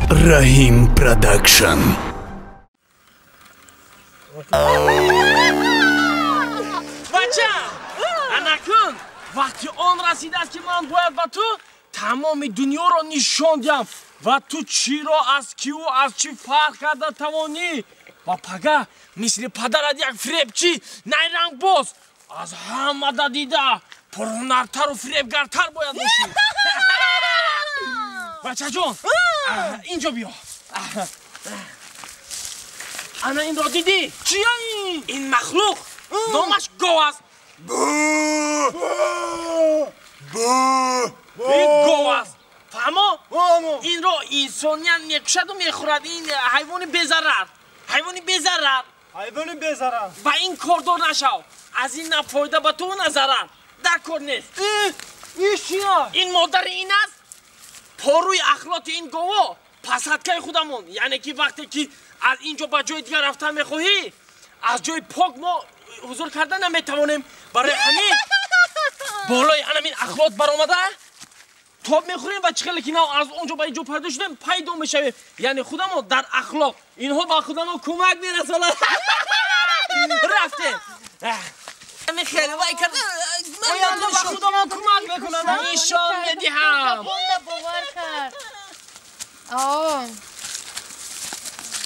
Раҳим Продакшн. Бача, анакун вақти он расидааст, ки ман бояд ба ту тамоми дунёро нишон диҳам ва ту чиро аз киву аз чӣ фарқ карда тавонӣ. Ва пага мисли падарат як фиребчӣ, найрангбоз, аз ҳамада дида пурҳунартару фиребгартар бояд бошӣ. Бачаҷон, инҷо биё. Ана инро дидӣ? Чия ин? Ин махлуқ номаш гов аст. Ин гов аст, фаҳмо? Инро инсоният мекушаду мехӯрад. Ин ҳайвони безарар, ҳайвони безарар, ҳайвони безарар. Ба ин кордор нашав, аз ин на фоида ба ту, на зарар, дар кор нест. Иш чия? Ин модари ин аст. Поруи ахлоти ин гово пасадкаи худамон, яъне ки вақте ки аз ин ҷо ба ҷои дигар рафтан мехоҳӣ, аз ҷои пок мо ҳузур карда наметавонем. Барои ҳамин болои анамин ахлот баромада тоб мехӯрем ва чӣ хеле ки нав аз он ҷо ба ин ҷо пайдо шудем, пайдо мешавем. Яъне худамо дар ахлоқ инҳо ба худамо кӯмак мерасонанд. Рафтем. Хеле вай карда ба худамо кӯмак мекунанд, нишон медиҳам. Бовар кард.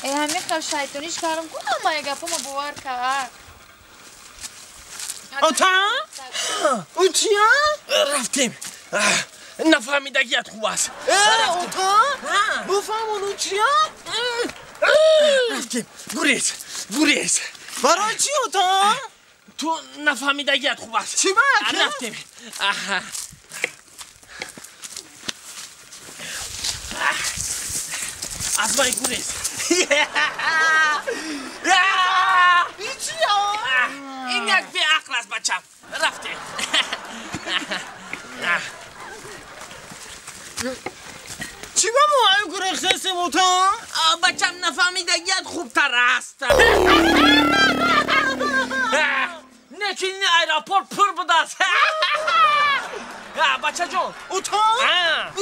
Э, ҳамин хел шайтониш кардам, ку ҳамаи гапома бовар кард. Ота? Ӯ чия? Рафтем. Нафаҳмидагият хуб аст. Ота, буфаҳмон, ӯ чия? Рафтем, гурез, гурез. Барои чӣ, ота? Ту нафаҳмидагият хуб аст. Чӣ ба? Рафтем. Аз ман гурез. Ин чия? Ин як беақл аст, бачам. Рафтем. Чӣ ба мо аю гурехтесем, ота? Бачам, нафаҳмидагият хубтар аст. Лекин ин аэропорт пур будааст, бачаҷон. Ота,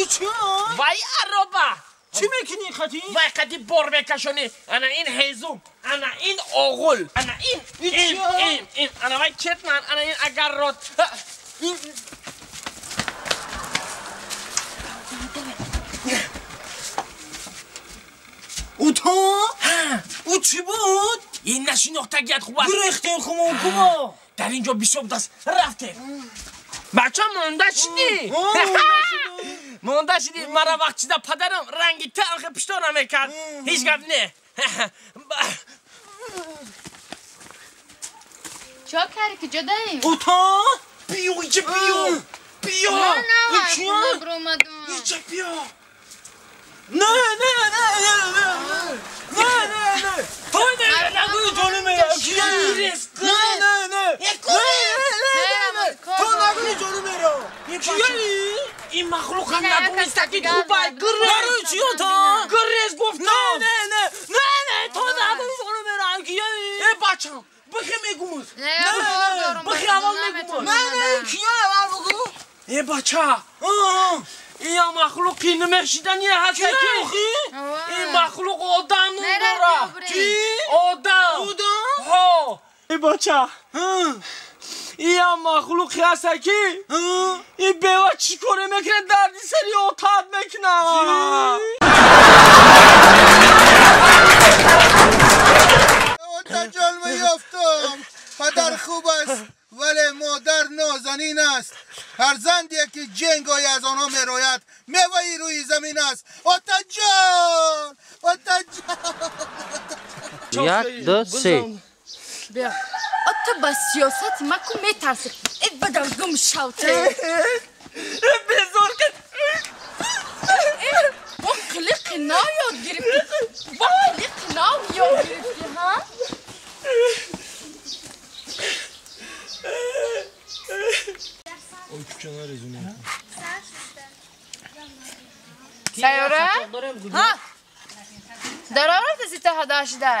ин чия? Вай ароба. Чӣ мекунӣ хати? Вай қади бор мекашонӣ. Ана ин ҳезум, ана ин оғул, ана ин ин ин ин, ана вай кетман, ана ин агаррот. Ота, ӯ чӣ буд? Ин нашинохтагият хуб аст. Гурехтем хумон кумо. Дар ин ҷо бисёр будааст. Рафтем. Бача, монда шидӣ, монда шидӣ. Мара вақт чида падарам ранги талхи пишто намекард. Ҳеҷ гап не. Чо карди, ки ҷо даем? Ота, биё иҷа, биё, биё. Иҷа биё. Не, не, не, не, не, не, не, не, то нагӯи, ҷони мера. Не, не, не, не, то нагӯи, ҷони мера. Кияи ин махлуқам надониста, ки хубай. Гурез. Барои чӣ, ота? Гурез, гуфтам. Не, не, не, не, не, то нагӯи, ҷони мера. Кияи? Э, бачам, бихе мегумуз, бихе аввал мегумуз. Не, не, кия аввал бугу. Э, бача, ин махлуқи намешидани ҳаста, ки ин махлуқ одам ном дора. Одам. Одам. Ҳо. Э, бача, ин махлуқе ҳаста, ки ин бева чӣ коре мекунад, дарди сари отат мекунад. Отаҷон, меёфтам. Падар хуб аст, вале модар нозанин аст. Фарзанде ки ҷенгои аз онҳо мерояд, меваи рӯи замин аст. Отаҷон, отаҷон. Як, ду, се. Ота, ба сиёсати ма ку метарсӣ. Э, бадам гум шавте. Безор кад. Бо қилиқи нав ёд гирифтӣ, бо қилиқи нав ёд гирифтӣ, ҳа? Сайёра? Ҳа? Дарав рафтаси та ҳадашида?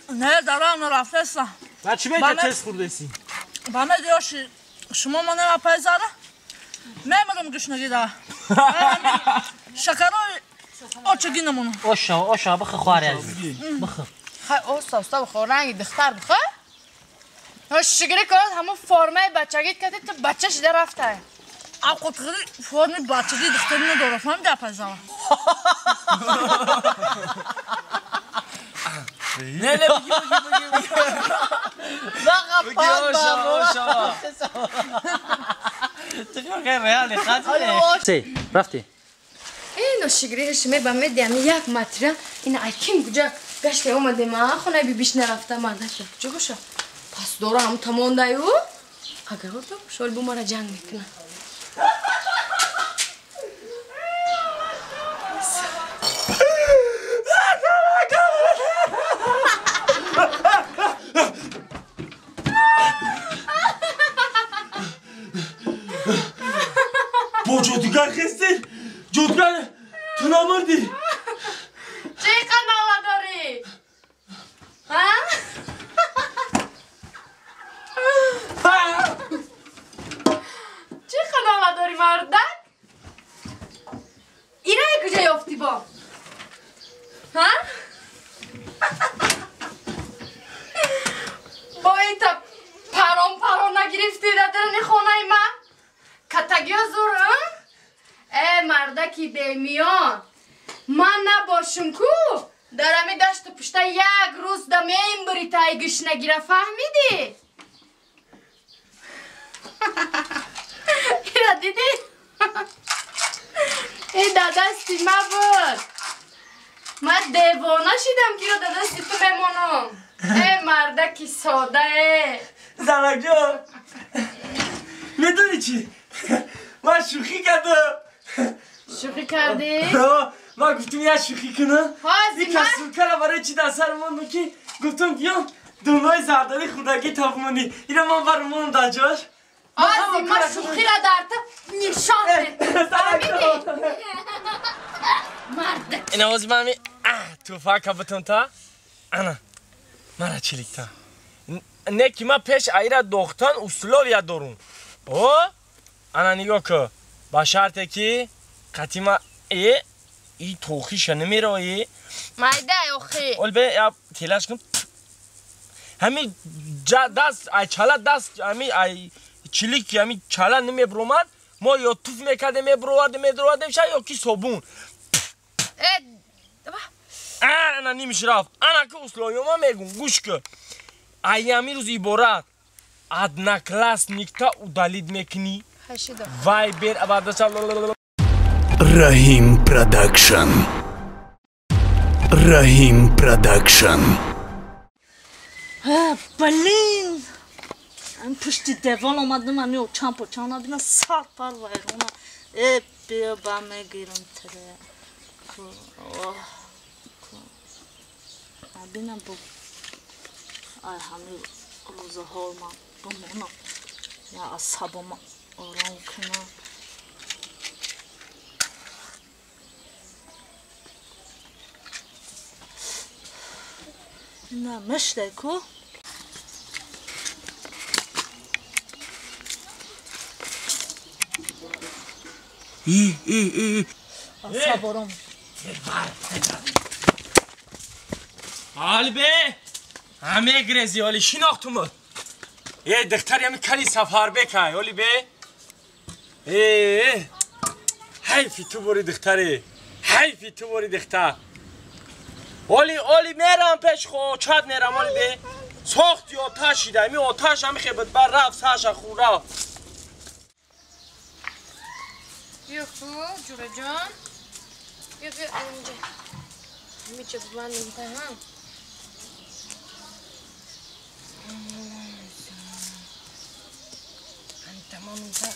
Не, дарав нарафтаста. Ба чӣ меҷа тез хӯрдеси? Ба медиёши шумо ма немапайзара? Мемирам гушнагида. Шакарои Очаги намона. Оша, оша, бихо хоҳари азиз. Бихо. Хай оста, оста бихо, ранги духтар бихо. Шигири кор ҳамон формаи бачагит кардӣ, ту бача шида рафтай. Ақотғири форми бачагии духтари надорад, фаҳмиди апайзава? Не, не, бигӣ, бигӣ, бигӣ. Бигӣ, оша, оша. Ту хел реални хати. Се, рафти. Ин ошигириш ме ба медиам як матра, ин айким куҷа гашта омадем, а хонаи бибиш нарафта мардаша. Куҷо боша? Пас дора ҳам тамондаю. Агар ото шол бу мара ҷанг мекунад. Бо ҷодугар хестӣ? Ҷодугар, ту намурдӣ? Чӣ қанала дорӣ? Ҳа? Чӣ қанала дорӣ, мардак? Ираи куҷа ёфтӣ бо? Ҳа? Бо ита парон парон нагирифтӣ дар даруни хонаи ман? Катагиё зур, э мардаки бемиён, ман набошум ку дар ҳами дашту пушта як рӯз да мембури тай гӯшнагира, фаҳмидӣ? Ира дидӣ? Э дар дасти ма буд. Ман девона шидам ки иро дар дасти ту мемонам. Э мардаки сода, э. Занакҷон, медонӣ чӣ? Ман шӯхӣ кардам. Шӯхӣ кардӣ? Ман гуфтум як шӯхӣ кунам. Ин касулкара барои чӣ дар сар мондум ки гуфтум биём дунои зардолӣ хӯрдагӣ табмонӣ. Ира ман баро мондам дар ҷош. Ози ман шӯхиро дар ту нишон медиҳам. Фаҳмидӣ? Мардак. Ина ози ман туфака бутум та. Ана мара чиликта. Не ки ман пеш айра дохтан условия дорум. О? Ана нигоҳ кун. Ба шарте ки қатима и тохиша намероӣ. Майда охи. Ол бе я телаш кун. Ҳами даст ай чала даст ҳами ай чилик ҳами чала намебромад. Мо ё туф мекардем мебровардем медровардем ша ё ки собун. Ана нимиш рафт. Ана ки условия ма мегум гӯш кун. Ай ҳами рӯз иборат одноклассникта удалить мекунӣ. Вайбер абадаша. Раҳим Продакшн. Раҳим Продакшн. Блин! Пушти девол омадам, ами очам почам набина сар пар вайрона. Э, биё ба мегирам тре. Набинам бо ай ҳами рӯзаҳо ман бимонам. Я асабама ором кунам. На мешдай ку? И, и, и. Асабором. Ҳали бе! Ҳаме грези, ҳали шинохтум. Э, духтари ҳами кали Сафарбекай, ҳали бе. Э, ҳайфи ту бори духтари. Ҳайфи ту бори духтар. Оли, оли мерам пеш очат мерам, оли бе. Сохти оташ шида, ами оташ ҳами хебет бар рафт, саша хун рафт. Биё ху, ҷураҷон. Биё, биё, инҷа. Ҳамиҷа бибандем та, ҳа? Тамом та.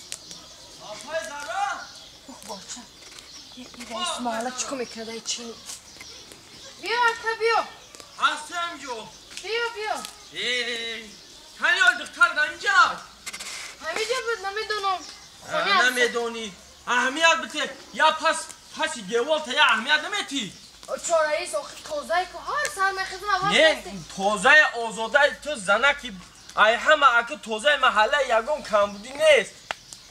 Апай Зара! Ух, боча. Ин маҳалла чӣ кор мекунад, ай чи? Биё, ака, биё. Ҳастам ҷо. Биё, биё. Кани ол духтар дар инҷа? Ҳамиҷа буд, намедонам. Намедонӣ. Аҳамият бите. Я паси девол та я аҳамият наметӣ. Чораист, охи тозае ку ҳар сар мехезам аввал. Не, тозаи озодаи ту занаки ай ҳама аки тозаи маҳалла ягон камбудӣ нест.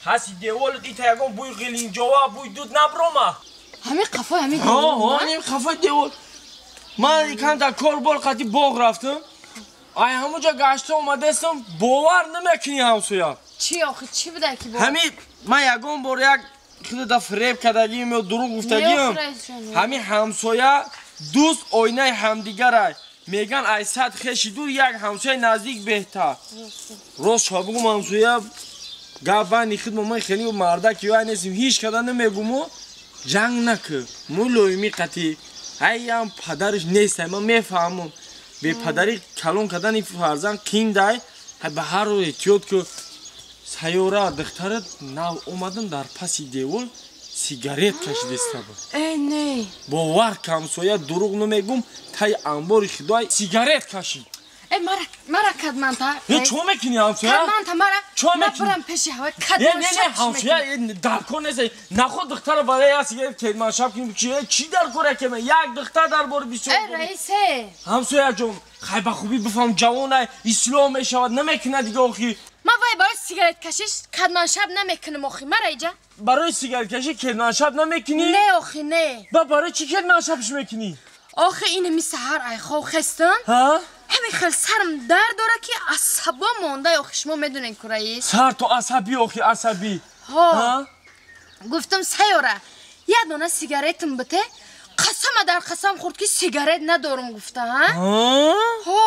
Паси деволат ита ягон бӯи ғилинҷова, бӯи дуд наброма. Ҳамин қафои ҳамин девор? Ҳа, ҳамин қафои девор. Ман икан дар кор бор қати боғ рафтам. Ай ҳамонҷо гашта омадастам, бовар намекунӣ ҳамсоя. Чӣ охи, чӣ буда ки бовар? Ҳамин ман ягон бор як худада фиреб кардагиам ё дурӯғ гуфтагиам. Ҳамин ҳамсоя дӯст оинаи ҳамдигарай. Меган ай сад хеши дур як ҳамсояи наздик беҳтар. Рост шо бигум ҳамсоя, гап байни худ ман хеле мардак ё ай нестим, ҳеҷ када намегуму ҷанг накӣ. Мулоими қатӣ. Ай ам падараш нест, ман мефаҳмам. Бепадарӣ калон кардани фарзанд киндай, ба ҳар рӯ эҳтиёт ку. Сайёра духтарат нав омадам дар паси девор сигарет кашидеста буд. Э, не. Бовар ка ҳамсоя, дурӯғ намегум, таи анбори худой сигарет кашид. Э, мара, мара кадманта. Э, чо мекунӣ ҳамсоя? Кадманта мара. Чо мекунӣ? Ман пеши ҳавай кадман. Не, не, ҳамсоя, дар кор нест. Наход духтара барои як сигарет кедман шаб кунӣ, чӣ дар кор якеме? Як духтар дар бори бисёр. Э, раисе. Ҳамсоя ҷон, хай ба хубӣ бифаҳм, ҷавонай, ислоҳ мешавад, намекунад дига охи. Ман вай барои сигарет кашиш кадман шаб намекунам охи, мара иҷа. Барои сигарет кашӣ кедман шаб намекунӣ? Не охи, не. Ба барои чӣ кедман шабш мекунӣ? Охи инами саҳар ай хов хестам. Ҳа? Ҳамин хел сарам дард дора ки асабо монда охи, шумо медонед ку раис. Сар то асабӣ охи, асабӣ. Ҳо. Гуфтам сайёра, як дона сигаретам бите, қасама дар қасам хӯрд ки сигарет надорам гуфта, ҳа? Ҳо. Ҳо.